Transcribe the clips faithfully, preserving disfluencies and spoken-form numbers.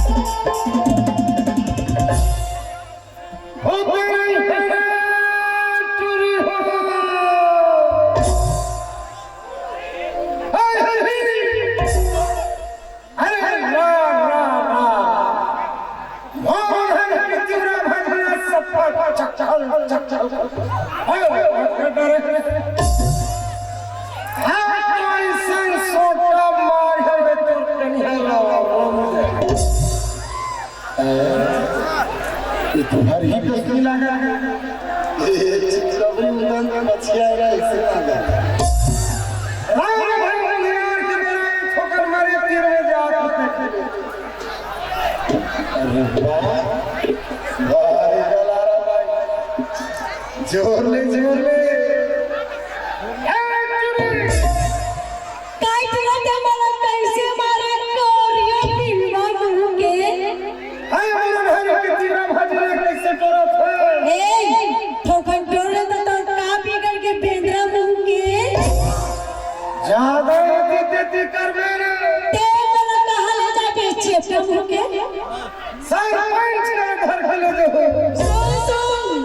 ओ तेरी है टुरी हो। हाय, हाय, हाय। अरे ना, ना, ना। मोहन है तिवरा भजना सफल चकचल, चकचल। अरे, अरे, अरे। हाँ, कोई संग सोटा मार है तोर कनिहा लो। ये तो हर ही कुछ नहीं लगा। ये चित्रवरी उदन का बचिया है, ऐसे लगा। राम भाई बनियार के मेरा एक ठोकर मारे तीर में जाके देख ले। अरे वाह, वाह रे बलारा भाई, जोर ले, जोर ले। ए, चुरी। काय तुरंत हमला कैसे मारे कोरियो पिलवा मुंह के? हाय, हमर भाई के तीरा भाजले कैसे करत है? ए, ठोकन टोरे तो तोर का बिगड़ के बेंदरा मुंह के? ज्यादा एती तेती करबे रे। ते मोला कहाँ ले जाबे चेपटा मुंह के? सरपंच के घर के ले जाबे। सुन, सुन।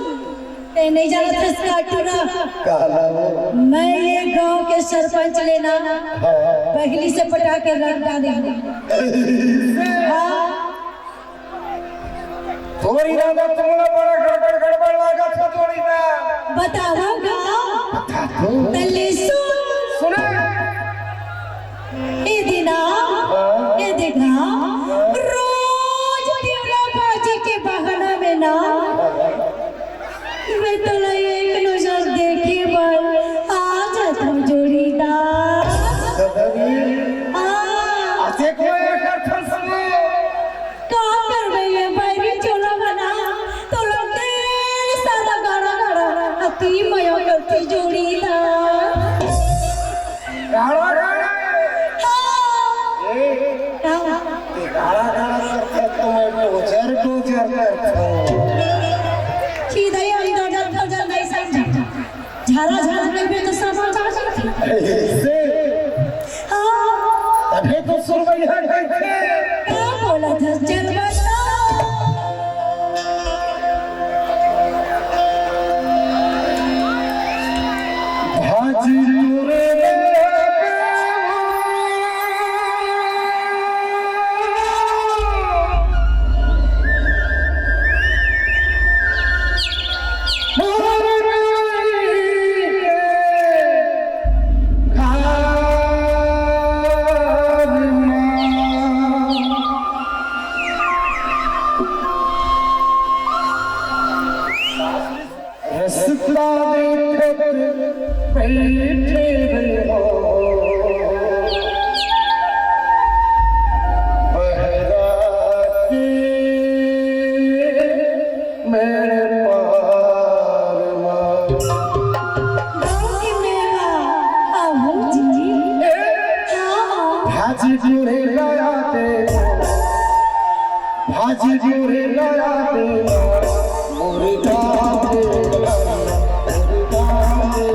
ते नहीं जानत हस का टुरा? काला वो। मैं ये गांव के सरपंच ले ना, हाँ। पहली से पटा के रख डाले हूँ। हाँ। तोरी दादा तुमला बड़ा गड़बड़ गड़बड़ लागत हो तोरी ना। बतावा का? बता दो। तले सुन। सुना। ए दिना, हाँ। ए देखा, रोज तिवरा भाजी के बहाना में ना, मैं तोला एक नजर देखे बर आ जात हूँ जोड़ीदार। सदरी। हाँ। असे कोई एक अर्थ सुनो। का करबे ये बैरी चोला बना, तो लोग ढेर सारा गाड़ा गाड़ा, अति मया करती जोड़ीदार। गाड़ा गाड़ा। हाँ। ए, हाँ। ये गाड़ा गाड़ा करते तो मैं डोजर डोजर करता हूँ। सीधा ही हम डोजर डोजर नहीं समझा। झारा झारा करबे तो सब समझ जाथे। ऐसे? हाँ। तभे तो सुरवैया कहिथे। का बोलत हस चल बता। भाजी टुरी ले रस्ता देखत बैठे रहो, बहरा के मेरे पार मा। गाँव के मेवा, आहो जी। हाँ। भाजी टुरी लाया दे, भाजी टुरी लाया दे, मुर्गा दे, मुर्गा दे।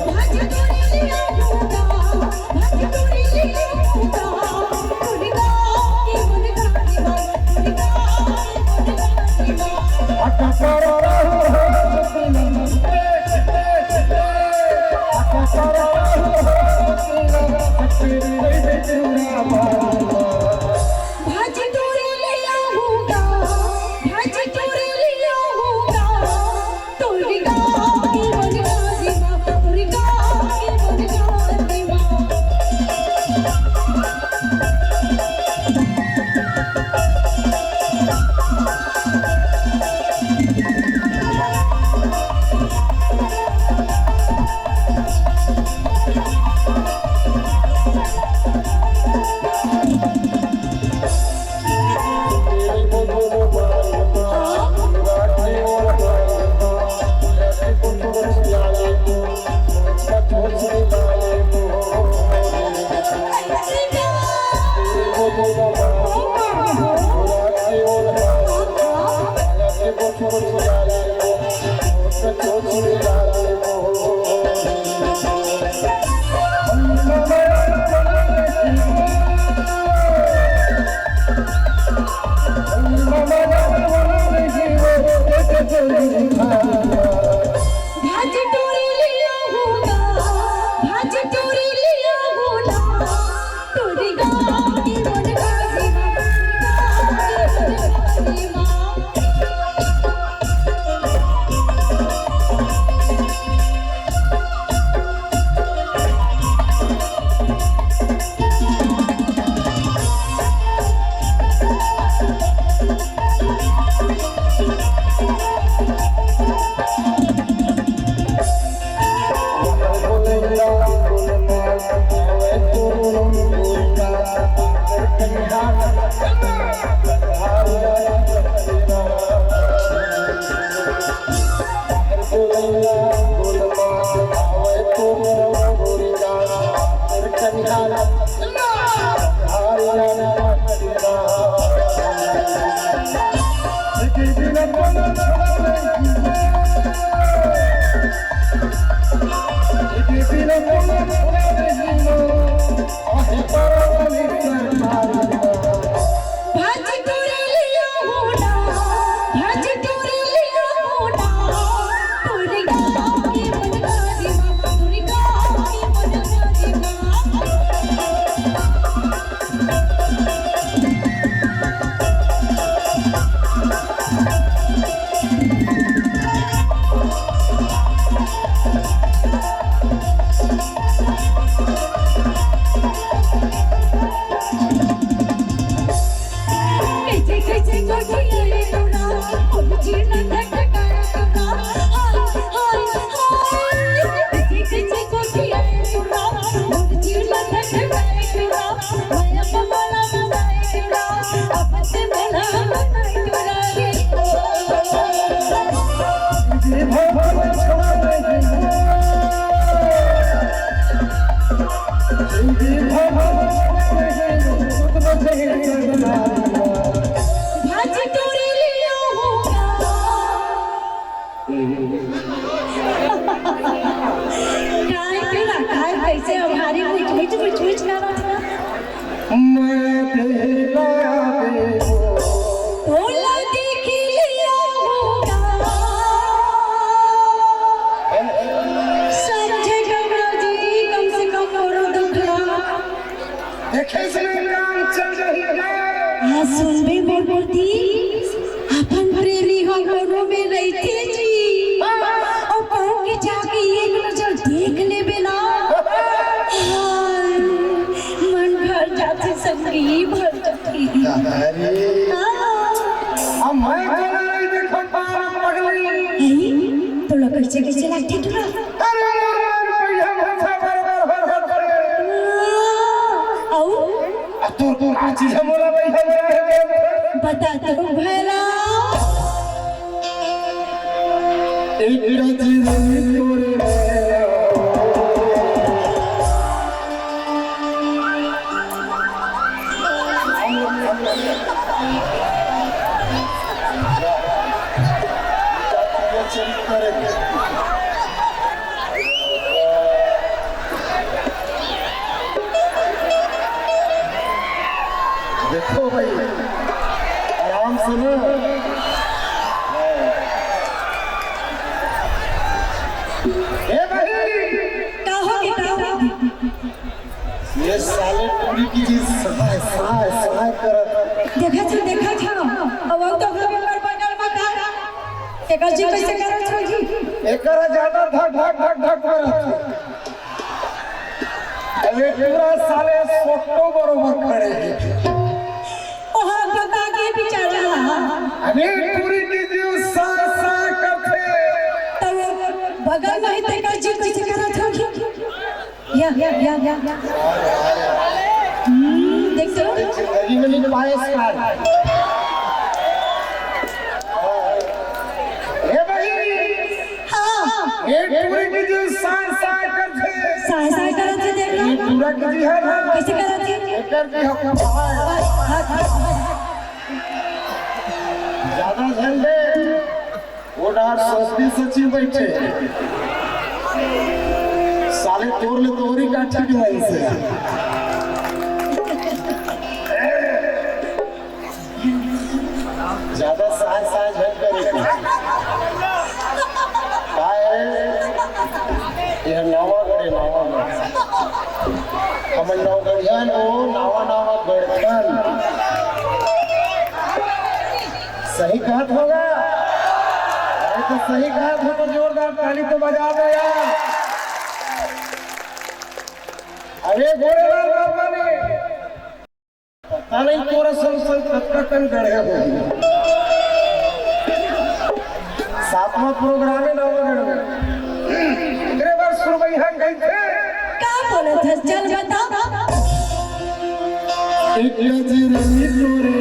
भाजी टुरी लाया दे। भाजी टुरी ले आऊंगा, भाजी टुरी ले आऊंगा। भाज टोरी लिया होगा, भाज टोरी लिया होगा, टोरी गाँव की मुर्गा की माँ। काय तेरा, काय कैसे अभारी मुच, मुच, मुच, मुच करत ना? मैं तेरा देवो। भोला देख लिया होगा। समझे गंगा जी, कम से कम मोरो दुखड़ा। देखे से काम चल रही है। हाँ, सुनबे मोर पोती, अपन प्रेमी ह कोनो में रहिथे जी, अउ कहूँ कि जाके एक नजर देख लेबे ना, हाय, मन भर जाथे संगी, भर जाथे। दादा रे। हाँ। अब मैं कोनो नहीं देखत पारा पगली। अरे, तोला कैसे कैसे लागथे टुरा? अरे मोर मन पहिया माथा बर बर हर हर करे। अउ? आ तोर का चीज है मोला पहिया बर हर हर करे? बता तो भला। एक चीज है तोरे देखो भाई, आराम से ना। ए भाई, का हो गया, का हो गया? ये साले टूरी के जी सहाय, सहाय, सहाय करत। देखा छो, देखा छो। अब वो तो हमें पर बगल में का? एकर जी कैसे करत छो जी? एकर ज्यादा धक, धक, धक, धक करत। अरे टूरा साले सोटो बरोबर खड़े हे। ओहा बता के बेचारा। अरे टूरी के जी सहाय, सहाय करत। तो वो बगल में ही तेकर जी कैसे करत छो जी? या, या, या, या, या। हम्म, देख तो। जिंदगी में नहीं पाए सार। ए भाई। हाँ। ए टूरी के जी सहाय सहाय करत हे। सहाय सहाय करत हे, देख लो। ए टूरा के जी है ना। कैसे करत हे? एकर जी हम ज्यादा झंडे। वो डार सस्ती सच्ची बैठे। साले तोर ले तोरी काठी के मन से। ज्यादा साय साय झन करे। ये नवागढ़ हे, नवागढ़। हमन नवगढ़िया नो नवा नवा गढ़थन। सही कहत हों गा? अरे तो सही कहत हों तो जोरदार ताली तो बजा दो यार। अरे गोरेलाल बाबा ने पता नहीं तोर संग संग कतका कन गढ़े हो। सातवां प्रोग्राम हे नवागढ़ में। एकरे बर सुरबइहा कहिथे। का बोलत हस? चल बता। एक नजर में तोरे